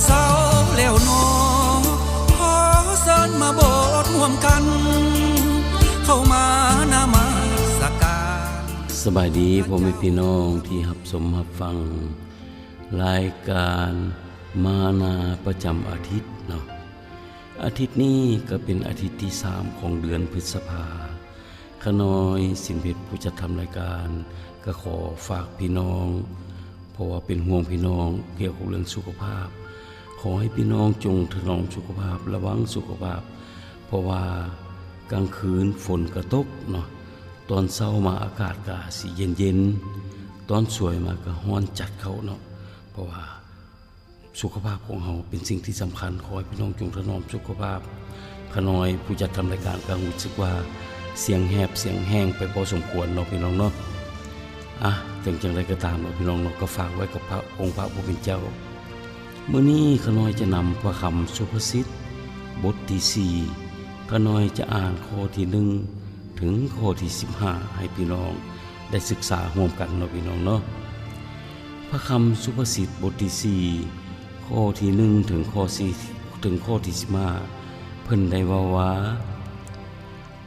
ເຊົາແລ້ວໜໍ ຂໍເຊີນມາໂບດຮ່ວມກັນ ເຂົ້າມານະມັດສະການ. ສະບາຍດີພໍ່ແມ່ພີ່ນ້ອງທີ່ຮັບຊົມຮັບຟັງລາຍການມານາປະຈຳອາທິດເນາະ. ອາທິດນີ້ກໍເປັນອາທິດທີສາມຂອງເດືອນພຶດສະພາ. ຂ້ານ້ອຍ ສິນເພັດ ຜູ້ຈັດທຳລາຍການ ກໍຂໍຝາກພີ່ນ້ອງ ເພາະວ່າເປັນຫ່ວງພີ່ນ້ອງກ່ຽວກັບເລື່ອງສຸຂະພາບ. ຂໍໃຫ້ພີ່ນ້ອງຈົ່ງຖະໜອມສຸຂະພາບ, ລະວັງສຸຂະພາບ, ເພາະວ່າກາງຄືນຝົນກໍຕົກເນາະ, ຕອນເຊົ້າມາອາກາດກໍຊິເຢັນໆ, ຕອນສວຍມາກໍຮ້ອນຈັດເຂົ້າເນາະ, ເພາະວ່າ ສຸຂະພາບຂອງເຮົາເປັນສິ່ງທີ່ສຳຄັນ. ຂໍໃຫ້ພີ່ນ້ອງຈົ່ງຖະໜອມສຸຂະພາບ. ຂ້ານ້ອຍຜູ້ຈັດທຳລາຍການກໍຮູ້ສຶກວ່າສຽງແຫບສຽງແຫ້ງໄປພໍສົມຄວນເນາະພີ່ນ້ອງເນາະ. ອະ ເຖິງຈັ່ງໃດກໍຕາມເນາະພີ່ນ້ອງເນາະ, ກໍຝາກໄວ້ກັບພະ ອົງພະຜູ້ເປັນເຈົ້າ. ມື້ນີ້ຂ້ານ້ອຍຈະນຳພະຄຳສຸພາສິດບົດທີສີ່, ຂ້ານ້ອຍຈະອ່ານຂໍ້ທີໜຶ່ງ ເຖິງຂໍ້ທີສິບຫ້າ ໃຫ້ພີ່ນ້ອງໄດ້ສຶກສາຮ່ວມກັນເນາະພີ່ນ້ອງເນາະ. ພະຄຳສຸພາສິດບົດທີສີ່ ຂໍ້ທີໜຶ່ງ ເຖິງຂໍ້ສີ່ ເຖິງຂໍ້ທີສິບຫ້າ ເພິ່ນໄດ້ເວົ້າວ່າ,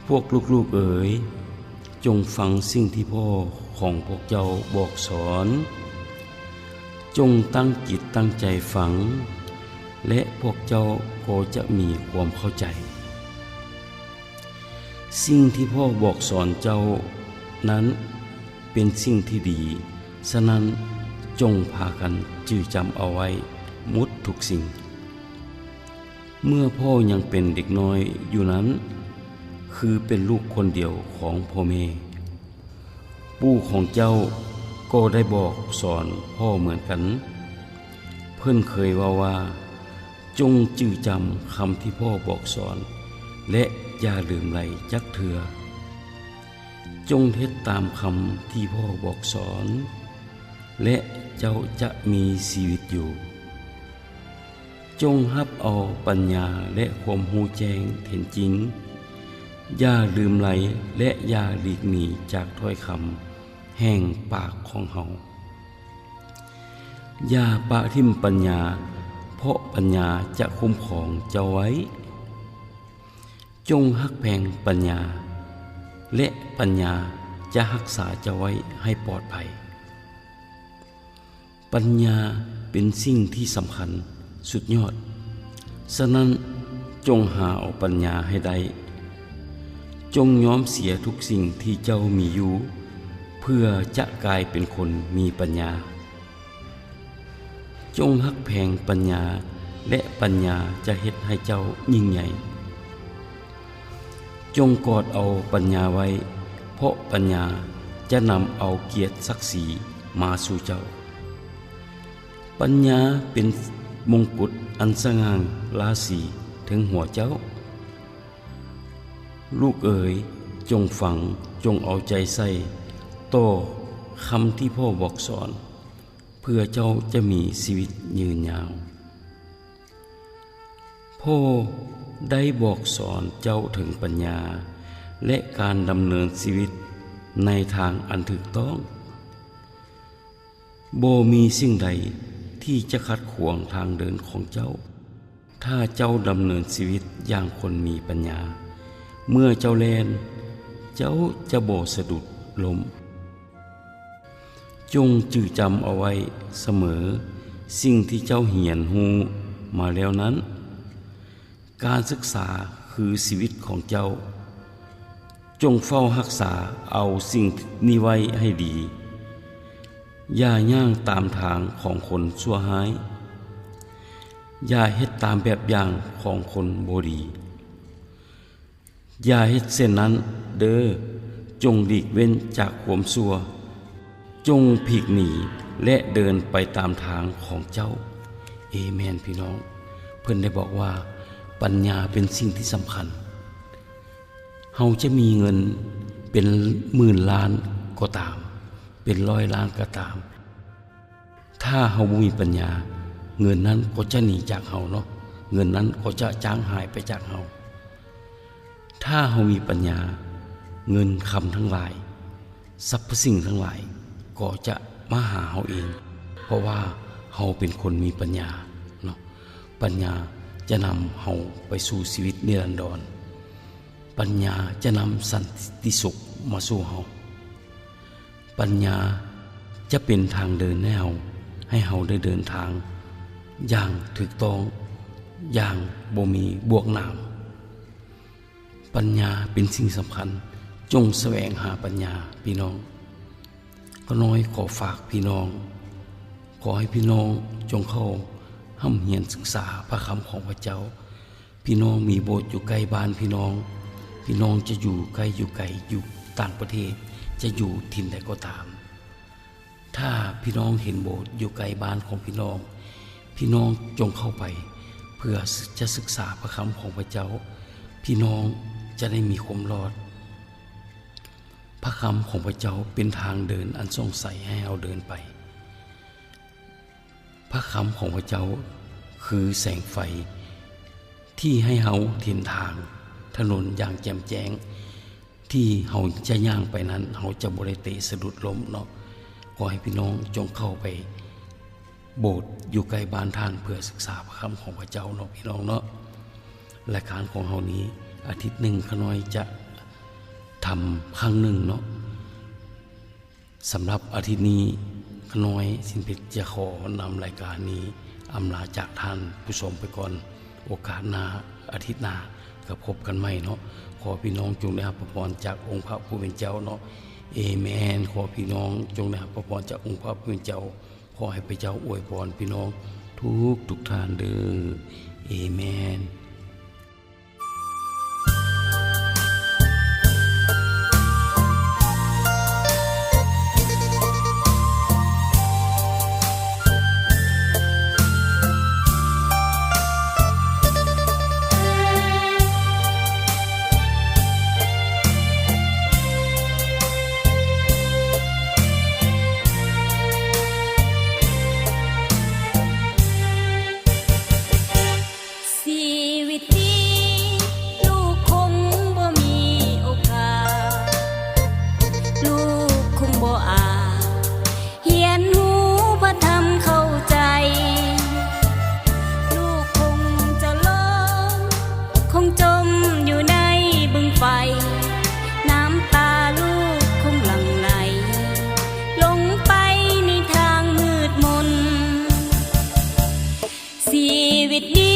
ພວກລູກໆເອີຍ, ຈົ່ງຟັງສິ່ງທີ່ພໍ່ຂອງພວກເຈົ້າບອກສອນ, ຈົ່ງຕັ້ງຈິດຕັ້ງໃຈຟັງ, ແລະ ພວກເຈົ້າກໍຈະມີຄວາມເຂົ້າໃຈ. ສິ່ງທີ່ພໍ່ບອກສອນເຈົ້ານັ້ນເປັນສິ່ງທີ່ດີ, ສະນັ້ນ, ຈົ່ງພາກັນຈື່ຈຳເອົາໄວ້ໝົດທຸກສິ່ງ. ເມື່ອພໍ່ຍັງເປັນເດັກນ້ອຍຢູ່ນັ້ນ, ຄືເປັນລູກຄົນດຽວຂອງພໍ່ແມ່, ປູ່ຂອງເຈົ້າກໍໄດ້ບອກສອນພໍ່ເໝືອນກັນ. ເພິ່ນເຄີຍເວົ້າວ່າ, ຈົ່ງຈື່ຈຳຄຳທີ່ພໍ່ບອກສອນ ແລະ ຢ່າລືມໄຫຼຈັກເທື່ອ. ຈົ່ງເຮັດຕາມຄຳທີ່ພໍ່ບອກສອນ, ແລະ ເຈົ້າຈະມີຊີວິດຢູ່. ຈົ່ງຮັບເອົາປັນຍາ ແລະ ຄວາມຮູ້ແຈ້ງເຫັນຈິງ. ຢ່າລືມໄຫຼ ແລະ ຢ່າຫຼີກໜີຈາກຖ້ອຍຄຳແຫ່ງປາກຂອງເຮົາ. ຢ່າປະຖິ້ມປັນຍາ, ເພາະປັນຍາຈະຄຸ້ມຄອງເຈົ້າໄວ້. ຈົ່ງຮັກແພງປັນຍາ, ແລະ ປັນຍາຈະຮັກສາເຈົ້າໄວ້ໃຫ້ປອດໄພ. ປັນຍາເປັນສິ່ງທີ່ສຳຄັນສຸດຍອດ, ສະນັ້ນ, ຈົ່ງຫາເອົາປັນຍາໃຫ້ໄດ້. ຈົ່ງຍອມເສຍທຸກສິ່ງທີ່ເຈົ້າມີຢູ່ ເພື່ອຈະກາຍເປັນຄົນມີປັນຍາ. ຈົ່ງຮັກແພງປັນຍາ, ແລະ ປັນຍາຈະເຮັດໃຫ້ເຈົ້າຍິ່ງໃຫຍ່. ຈົ່ງກອດເອົາປັນຍາໄວ້, ເພາະປັນຍາຈະນຳເອົາກຽດສັກສີມາສູ່ເຈົ້າ. ປັນຍາເປັນມົງກຸດອັນສະຫງ່າລາສີເທິງຫົວເຈົ້າ. ລູກເອີຍ, ຈົ່ງຟັງ, ຈົ່ງເອົາໃຈໃສ່ຕໍ່ຄຳທີ່ພໍ່ບອກສອນ, ເພື່ອເຈົ້າຈະມີຊີວິດຍືນຍາວ. ພໍ່ໄດ້ບອກສອນເຈົ້າເຖິງປັນຍາ ແລະ ການດຳເນີນຊີວິດໃນທາງອັນຖືກຕ້ອງ. ບໍ່ມີສິ່ງໃດທີ່ຈະຂັດຂວາງທາງເດີນຂອງເຈົ້າ, ຖ້າເຈົ້າດຳເນີນຊີວິດຢ່າງຄົນມີປັນຍາ. ເມື່ອເຈົ້າແລ່ນ, ເຈົ້າຈະບໍ່ສະດຸດລົ້ມ. ຈົ່ງຈື່ຈຳເອົາໄວ້ສະເໝີສິ່ງທີ່ເຈົ້າຮຽນຮູ້ມາແລ້ວນັ້ນ. ການສຶກສາຄືຊີວິດຂອງເຈົ້າ. ຈົ່ງເຝົ້າຮັກສາເອົາສິ່ງນີ້ໄວ້ໃຫ້ດີ. ຢ່າຍ່າງຕາມທາງຂອງຄົນຊົ່ວຮ້າຍ. ຢ່າເຮັດຕາມແບບຢ່າງຂອງຄົນບໍ່ດີ. ຢ່າເຮັດເຊັ່ນນັ້ນເດີ້. ຈົ່ງຫຼີກເວັ້ນຈາກຄວາມຊົ່ວ. ຈົ່ງຜີກໜີ ແລະ ເດີນໄປຕາມທາງຂອງເຈົ້າ. ເອເມນ ພີ່ນ້ອງ. ເພິ່ນໄດ້ບອກວ່າ ປັນຍາເປັນສິ່ງທີ່ສຳຄັນ. ເຮົາຈະມີເງິນເປັນໝື່ນລ້ານກໍຕາມ, ເປັນຮ້ອຍລ້ານກໍຕາມ, ຖ້າເຮົາບໍ່ມີປັນຍາ, ເງິນນັ້ນກໍຈະໜີຈາກເຮົາເນາະ, ເງິນນັ້ນກໍຈະຈາງຫາຍໄປຈາກເຮົາ. ຖ້າເຮົາມີປັນຍາ, ເງິນຄຳທັງຫຼາຍ, ສັບພະສິ່ງທັງຫຼາຍກໍຈະມາຫາເຮົາເອງ, ເພາະວ່າເຮົາເປັນຄົນມີປັນຍາເນາະ. ປັນຍາຈະນຳເຮົາໄປສູ່ຊີວິດນິລັນດອນ. ປັນຍາຈະນຳສັນຕິສຸກມາສູ່ເຮົາ. ປັນຍາຈະເປັນທາງເດີນໃຫ້ເຮົາ, ໃຫ້ເຮົາໄດ້ເດີນທາງຢ່າງຖືກຕ້ອງ, ຢ່າງບໍ່ມີບວກໜາມ. ປັນຍາເປັນສິ່ງສຳຄັນ, ຈົ່ງສະແຫວງຫາປັນຍາ, ພີ່ນ້ອງ. ຂ້ານ້ອຍຂໍຝາກພີ່ນ້ອງ, ຂໍໃຫ້ພີ່ນ້ອງຈົ່ງເຂົ້າຮ່ຳຮຽນສຶກສາພະຄຳຂອງພະເຈົ້າ. ພີ່ນ້ອງມີໂບດຢູ່ໃກ້ບ້ານພີ່ນ້ອງ, ພີ່ນ້ອງຈະຢູ່ໃກ້ຢູ່ໄກ, ຢູ່ຕ່າງປະເທດ, ຈະຢູ່ຖິ່ນໃດກໍຕາມ, ຖ້າພີ່ນ້ອງເຫັນໂບດຢູ່ໃກ້ບ້ານຂອງພີ່ນ້ອງ, ພີ່ນ້ອງຈົ່ງເຂົ້າໄປເພື່ອຈະສຶກສາພະຄຳຂອງພະເຈົ້າ. ພີ່ນ້ອງຈະໄດ້ມີຄວາມລອດ. ພະຄຳຂອງພະເຈົ້າເປັນທາງເດີນອັນສ່ອງໃສໃຫ້ເຮົາເດີນໄປ. ພະຄຳຂອງພະເຈົ້າຄືແສງໄຟທີ່ໃຫ້ເຮົາເຫັນທາງຖະໜົນຢ່າງແຈ່ມແຈ້ງ. ທີ່ເຮົາຈະຍ່າງໄປນັ້ນ, ເຮົາຈະບໍ່ໄດ້ເຕະສະດຸດລົ້ມເນາະ. ຂໍໃຫ້ພີ່ນ້ອງຈົ່ງເຂົ້າໄປໂບດຢູ່ໃກ້ບ້ານທ່ານ ເພື່ອສຶກສາພະຄຳຂອງພະເຈົ້າເນາະ ພີ່ນ້ອງເນາະ. ລາຍການຂອງເຮົານີ້ ອາທິດໜຶ່ງຂ້ານ້ອຍຈະທຳຄັ້ງໜຶ່ງເນາະ. ສຳລັບອາທິດນີ້ ຂ້ານ້ອຍ ສິນເພັດ ຈະຂໍນຳລາຍການນີ້ອຳລາຈາກທ່ານຜູ້ຊົມໄປກ່ອນ. ໂອກາດໜ້າ, ອາທິດໜ້າ ກໍພົບກັນໃໝ່ເນາະ. ຂໍພີ່ນ້ອງຈົ່ງໄດ້ຮັບພະພອນຈາກອົງພະຜູ້ເປັນເຈົ້າເນາະ. ເອເມນ. ຂໍພີ່ນ້ອງຈົ່ງໄດ້ຮັບພະພອນຈາກອົງພະຜູ້ເປັນເຈົ້າ. ຂໍໃຫ້ພະເຈົ້າອວຍພອນພີ່ນ້ອງທຸກໆທ່ານເດີ. ເອເມນ. ຊີວິດນີ້ລູກຄົງບໍ່ມີໂອກາດ, ລູກຄົງບໍ່ອາດຮຽນຮູ້ພະທຳເຂົ້າໃຈ, ລູກຄົງຈະລົ້ມຄົງຈົມຢູ່ໃນບຶງໄຟ, ນ້ຳຕາລູກຄົງຫຼັ່ງໄຫຼລົງໄປໃນທາງມືດມົນ. ຊີວິດນີ້